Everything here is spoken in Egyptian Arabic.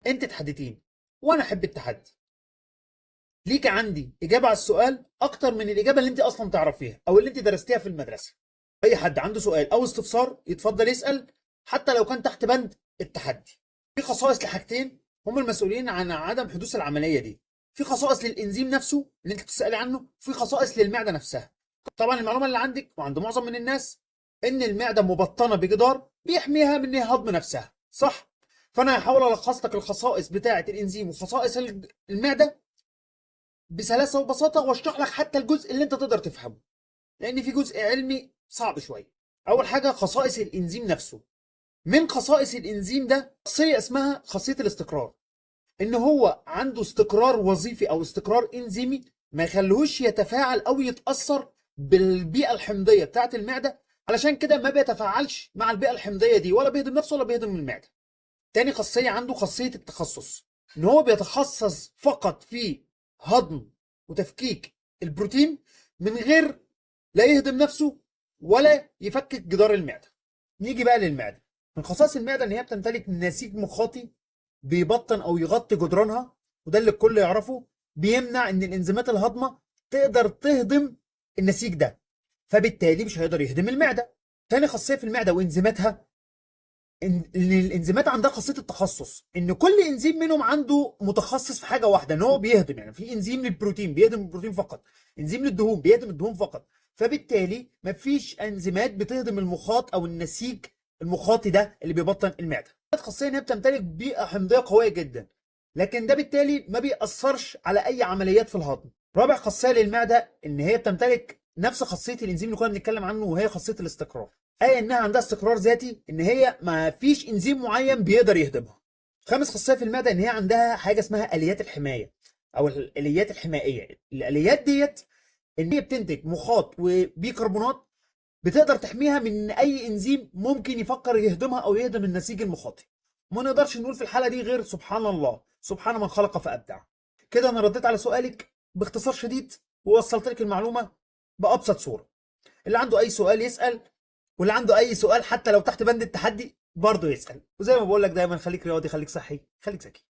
انت تحديتيني وانا احب التحدي. ليك عندي اجابه على السؤال اكتر من الاجابة اللي انت اصلا تعرفيها او اللي انت درستيها في المدرسة. اي حد عنده سؤال او استفسار يتفضل يسال، حتى لو كان تحت بند التحدي. في خصائص لحاجتين هم المسؤولين عن عدم حدوث العملية دي. في خصائص للانزيم نفسه اللي انت بتسالي عنه، في خصائص للمعدة نفسها. طبعا المعلومة اللي عندك وعند معظم من الناس ان المعدة مبطنه بجدار بيحميها من هضم نفسها، صح؟ فانا هحاول الخص لك الخصائص بتاعه الانزيم وخصائص المعدة بسلاسة وبساطة، واشرح لك حتى الجزء اللي انت تقدر تفهمه، لان في جزء علمي صعب شوية. اول حاجة خصائص الانزيم نفسه. من خصائص الانزيم ده خاصية اسمها خاصية الاستقرار، ان هو عنده استقرار وظيفي او استقرار انزيمي ما يخليهوش يتفاعل او يتاثر بالبيئة الحمضيه بتاعه المعدة، علشان كده ما بيتفاعلش مع البيئة الحمضيه دي، ولا بيهضم نفسه ولا بيهضم المعدة. تاني خاصية عنده خاصية التخصص، ان هو بيتخصص فقط في هضم وتفكيك البروتين من غير لا يهضم نفسه ولا يفكك جدار المعدة. نيجي بقى للمعدة. من خصائص المعدة ان هي بتمتلك نسيج مخاطي بيبطن او يغطي جدرانها، وده اللي الكل يعرفه، بيمنع ان الانزيمات الهاضمه تقدر تهضم النسيج ده، فبالتالي مش هيقدر يهضم المعدة. تاني خاصية في المعدة وانزيماتها ان الانزيمات عندها خاصية التخصص، ان كل انزيم منهم عنده متخصص في حاجة واحدة، ان هو بيهضم. يعني في انزيم للبروتين بيهضم البروتين فقط، انزيم للدهون بيهضم الدهون فقط، فبالتالي مفيش انزيمات بتهضم المخاط او النسيج المخاطي ده اللي بيبطن المعدة. خاصية ان هي بتمتلك بيئة حمضيه قوية جدا، لكن ده بالتالي ما بيأثرش على اي عمليات في الهضم. رابع خاصية للمعدة ان هي بتمتلك نفس خاصية الانزيم اللي كنا بنتكلم عنه، وهي خاصية الاستقرار، اي انها عندها استقرار ذاتي، ان هي ما فيش انزيم معين بيقدر يهضمها. خامس خاصية في المعدة ان هي عندها حاجة اسمها اليات الحماية او الاليات الحمائيه. الاليات ديت ان هي بتنتج مخاط وبيكربونات بتقدر تحميها من اي انزيم ممكن يفكر يهضمها او يهضم النسيج المخاطي. ما نقدرش نقول في الحالة دي غير سبحان الله، سبحان من خلق فابدع. كده انا رديت على سؤالك باختصار شديد ووصلت لك المعلومة بابسط صوره. اللي عنده اي سؤال يسال، واللي عنده اي سؤال حتى لو تحت بند التحدي برضه يسال. وزي ما بقول لك دايما، خليك رياضي، خليك صحي، خليك ذكي.